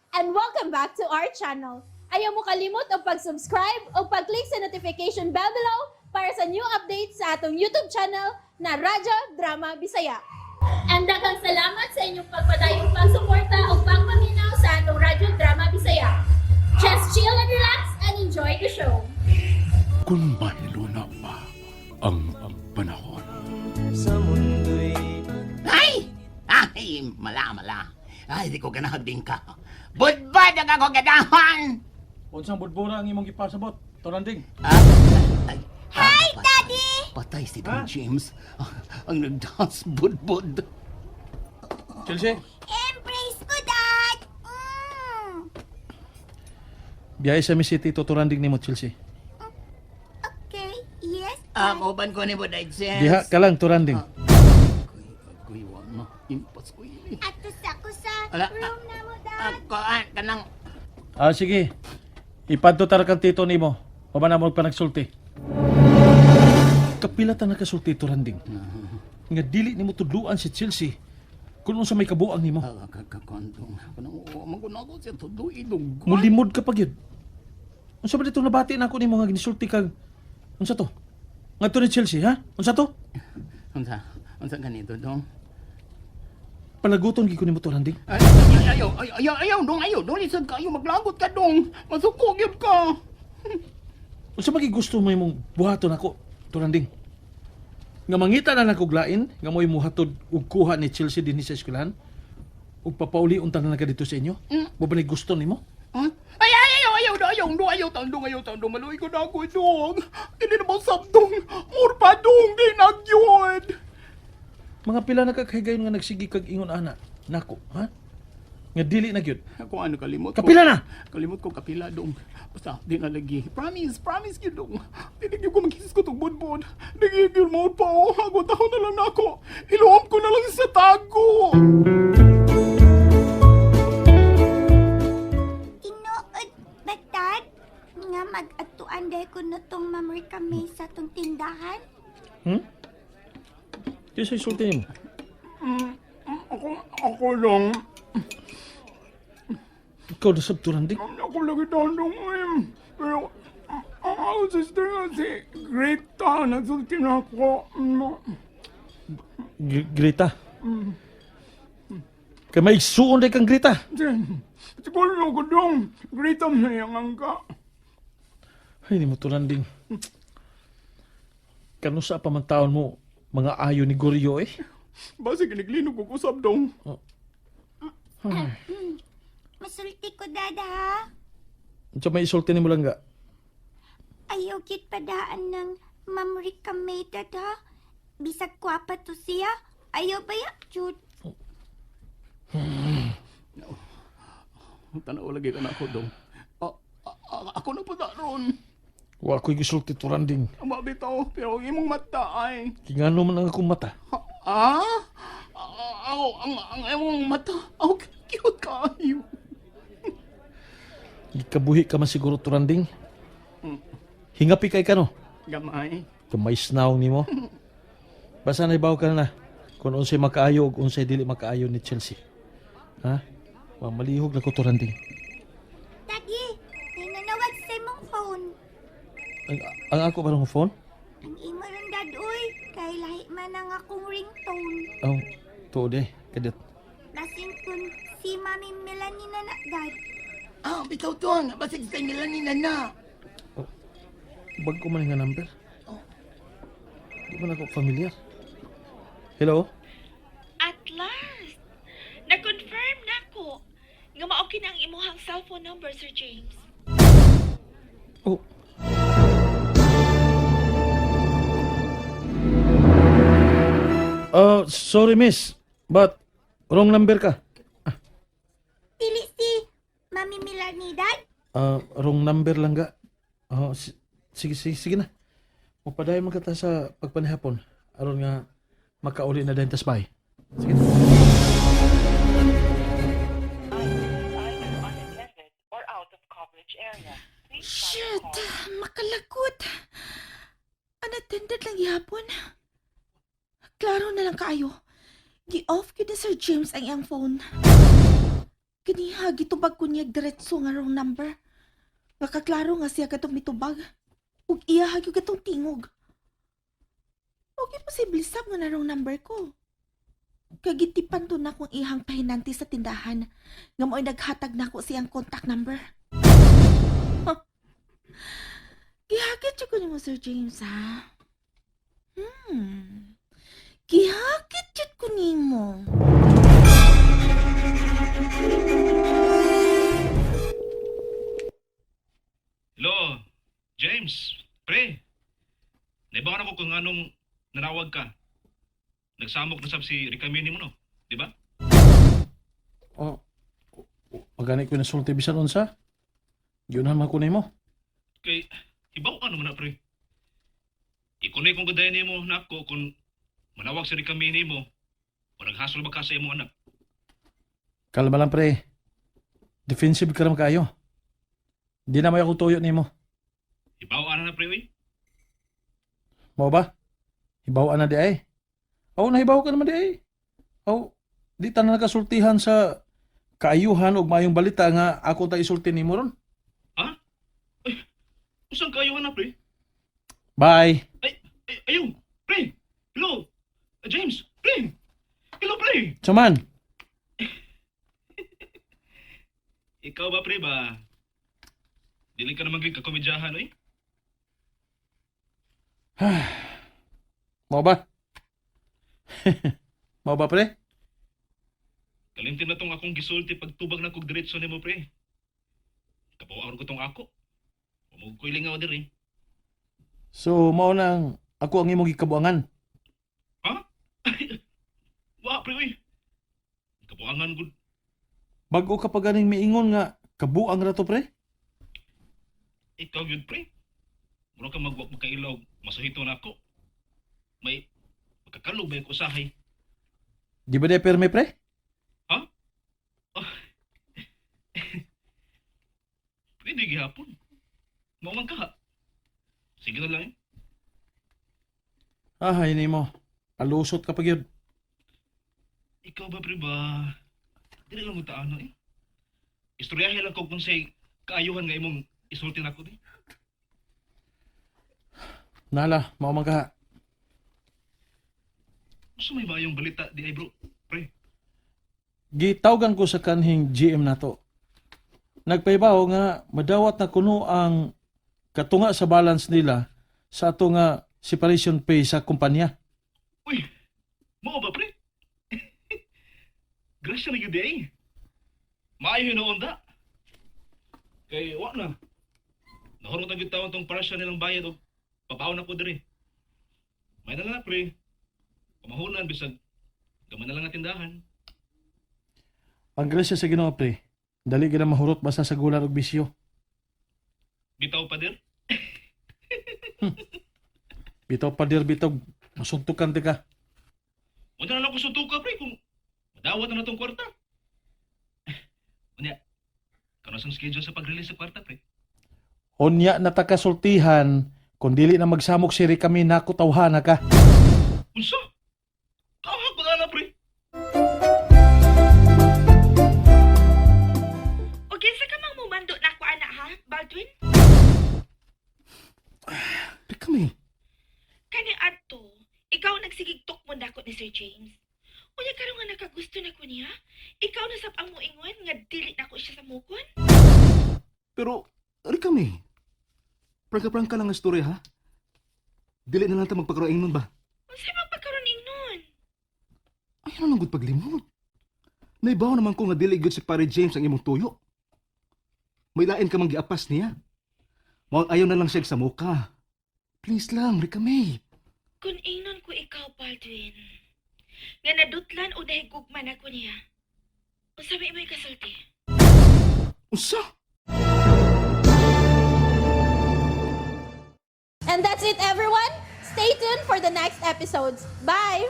And welcome back to our channel. Ayaw mo kalimot og pag-subscribe o pag-click sa notification bell below para sa new updates sa atong YouTube channel na Radyo Drama Bisaya. And daghang salamat sa inyong pagpadayong pagsuporta o pagpaminaw sa atong Radyo Drama Bisaya. Just chill and relax and enjoy the show. Kung mahiluna pa ang panahon. Ay! Ay, mala, mala. Ay, di ko ganahag din ka. Budbad ang ako ganahan! Unsang budbura ang imong gipasabot, Toranding? Ah, ay, Hi, Daddy! Patay si Don James. Ah, ang nagdance budbud. Chelsea? Embrace ko, Dad! Mm. Biyahe sa Miss City to Toranding nimo, Chelsea. Okay, yes. Ah, mauban ko ni mo, Dad James. Diha ka lang, Toranding. Agoy, wa na. Impas ko ini. Ato sa ko sa Ala, room na mo, Dad. Ako, ah, kanang. Ah, sige. Ipadto tara kang tito nimo. Pamana mo pa nagsulti. Kapila ta nakasulti, Toranding? Nga dili nimo tudluan si Chelsea kung unsa may kabuang nimo. Ah, kakakandong. Kanang, oh, maguna ko siya tudlo ilong. Mulimod ka pa gyud. Unsa ba dito nabati na ako nimo nga ginisulti kag unsa to? Ngadto ni Chelsea, ha? Unsa to? Unsa? Unsa ganito, dong? Palaguton gyud ko nimo, Toranding. Ay, ay, ayaw, ay, ayaw, ayaw, dong, ayaw, dong, lisod ka, ayaw, maglagot ka, dong. Masuko, gyud ka. Unsa man gusto mo imong buhaton ako, Turanding? Nga mangita na lang kog lain, nga mo'y muhatod og kuha ni Chelsea dinhi sa eskwelahan, ug papauli unta na lang ka dito sa inyo? Mo ba ni gusto nimo? Huh? Ay, ay, ayaw, ayaw, ayaw, ayaw, dong, ayaw, tandong, ayaw, tandong, maluoy ko na ako, dong. Dili na mo sabdong, murpa, dong, di na gyud. Mga pila na kakahigayon nga nagsige kag ingon ana nako, ha? Nga dili na gyud. Ako ano, kalimot ko. Kapila na! Kalimot ko, kapila, dong. Basta, di na lagi. Promise, promise gyud, dong. Di na gyud ko magkiss ko tong budbud. Di gyud gyud mo pa, oh. Ako, taon na lang na ako. Iluom ko na lang sa tago. Tinuod ba, Dad? Nga mag-atuan dahil ko na tong mamri kami sa tong tindahan? Di sa isulti nimo. Ako, ako lang. Ikaw na sab, Turanding. Ako lagi tandong, eh. Pero, ang ako sister nga si Greta, nagsulti na ako. Greta. Kay may igsuon day kang Greta. Siguro ko dong, Greta na yung angka. Ay, nimo, Turanding. Kanusa pa man taon mo mga ayo ni Goryo eh. Basta kiniglinog ko kusab dong. Masulti ko, Dad, ha? Unsa may isulti nimo lang ga? Ayaw kit padaan ng mamri kami, Dad, ha? Bisag kwapa to siya. Ayaw ba ya, Jude? Tanaw lagi ka na ako dong. Ako na pa na ron. Wa ko'y gisulti, Turanding. Ang mabitaw, pero ang imong mata ay. Kingano man ang akong mata. Ah? Ako, ang imong mata. Ako, cute kayo. Gikabuhi ka man siguro, Turanding. Hingapi kay kano. Gamay. Kamay snaw nimo. Basta naibaw ka na kung unsay makaayo ug unsay dili makaayo ni Chelsea. Ha? Wa malihog na ko, Turanding. Daddy, may nanawag sa imong phone. Ang ako ba ng phone? Ang imo rin, Dad, uy. Kay lahi man ang akong ringtone. Oh, tuod eh. Kadit. Basin kun si Mami Melanie na na, Dad. Ah, bitaw dong. Basig kay Melanie na na. Bago man nga number. Di man ako familiar. Hello? At last, na-confirm na ko nga mao kini ang imuhang cellphone number, Sir James. Oh. Sorry miss, but wrong number ka. Dili si Mami Melanie, Dad? Ah, wrong number lang ga. Oh, sige, sige, sige na. Mapadayon man ka ta sa pagpanihapon. Aron nga makauli na din tas bahay. Sige na. Shit! Makalakot! Unattended lang gihapon. Klaro na lang kaayo. Gi-off gyud ni Sir James ang iyang phone. Kaniha, gitubag ko niya diretso nga wrong number. Nakaklaro nga siya katong mitubag. Ug iya gyud katong tingog. Okay, posible sab nga na wrong number ko. Kagitipan to na kong ihang pahinanti sa tindahan. Nga mo'y naghatag na ko siyang contact number. Huh. Gihakit siya ko nimo, Sir James, ha? Gihakit siya ko nimo. Hello, James, pre. Naibawan ako kung anong nanawag ka. Nagsamok na sab si Ricamini mo, no? Di ba? Oh, pagani ko nasulti bisan unsa. Giunahan man ko nimo. Kay, hibaw ka naman na, pre. Ikunay kong gadayan nimo nako kung manawag si Ricamini mo o naghasol ba ka sa imong anak. Kalma lang pre. Defensive ka ram kayo. Di na may ako tuyo nimo. Hibaw ana na, pre, uy. Mao ba? Hibaw na di ay. Aw, nahibaw ka naman di ay. Aw, di ta na nakasultihan sa kaayuhan og maayong balita nga ako ta isulti nimo ron. Ha? Ay, usang kaayuhan na, pre? Bye. Ay, ay, ayaw, pre. Hello, James, pre. Hello, pre. Suman. Ikaw ba, pre, ba? Dili ka naman gyud kakomedyahan, uy. Mao ba? Mao ba pre? Kalimti na tong akong gisulti pagtubag na kog diretso nimo pre. Kapaw ko tong ako. Umog ko'y lingaw diri. So mao nang ako ang imong gikabuangan. Ha? Wa pre uy. Kabuangan gud. Bag-o ka pa ganing miingon nga kabuang ra to pre. Ikaw gyud pre. Mura ka magwak makailaw, masahito na ako. May makakalog ba ko usahay? Di ba di perme pre? Ha? Oh. Pwede gihapon. Mao man ka. Sige na lang eh. Ah, hay nimo. Alusot ka pa gyud. Ikaw ba pre ba? Dili lang mo taano eh. Istoryahe lang ko kung say kaayuhan nga imong isulti nako di. Nala, mao man ka. Gusto may maayong balita di ay bro. Pre, Gitawgan ko sa kanhing GM nato. Nagpahibaw nga madawat na kuno ang katunga sa balance nila sa ato nga separation pay sa kumpanya. Uy, mao ba pre? Grasya na gyud di ay. Maayo noon da. Kay wa na. Nahurot na gyud tawon tong parasya nilang bayad og papaon na ko diri. May na lang na pre. Pamahunan bisag gamay na lang ang tindahan. Ang grasya sa Ginoo pre. Dali gid na mahurot basta sa gular og bisyo. Bitaw pa dir. Bitaw pa dir bitaw masuntukan ti ka. Wala na lang ko suntuka pre kung madawat na na tong kwarta. Unya, kanos ang schedule sa pag-release sa kwarta pre? Unya na ta kasultihan kung dili na magsamok siri kami nako tawhana ka. Unsa? Kahak ko na pre. O kinsa ka mang mumando na ako, anak, ha, Baldwin? Rika May, Kani adto, ikaw nagsigigtok mo nako ni Sir James. Unya karon nga nakagusto na ko niya, ikaw na sab ang moingon nga dili nako siya sa mukon. pero Rika May, prangka-prangka lang ang story ha? Dili na lang ta magpakaroon nun ba? Unsay man pagkaron ingnon? Ay, ano lang gud paglimot? Naibaw naman ko nga dili gud si Pare James ang imong tuyo. May lain ka mang giapas niya. Mao ayaw na lang siya sa muka. Please lang, Rika May. Kun ingnon ko ikaw, Baldwin, nga nadutlan o nahigugma nako niya. Unsa may imoy kasulti? Unsa? And that's it, everyone. Stay tuned for the next episodes. Bye!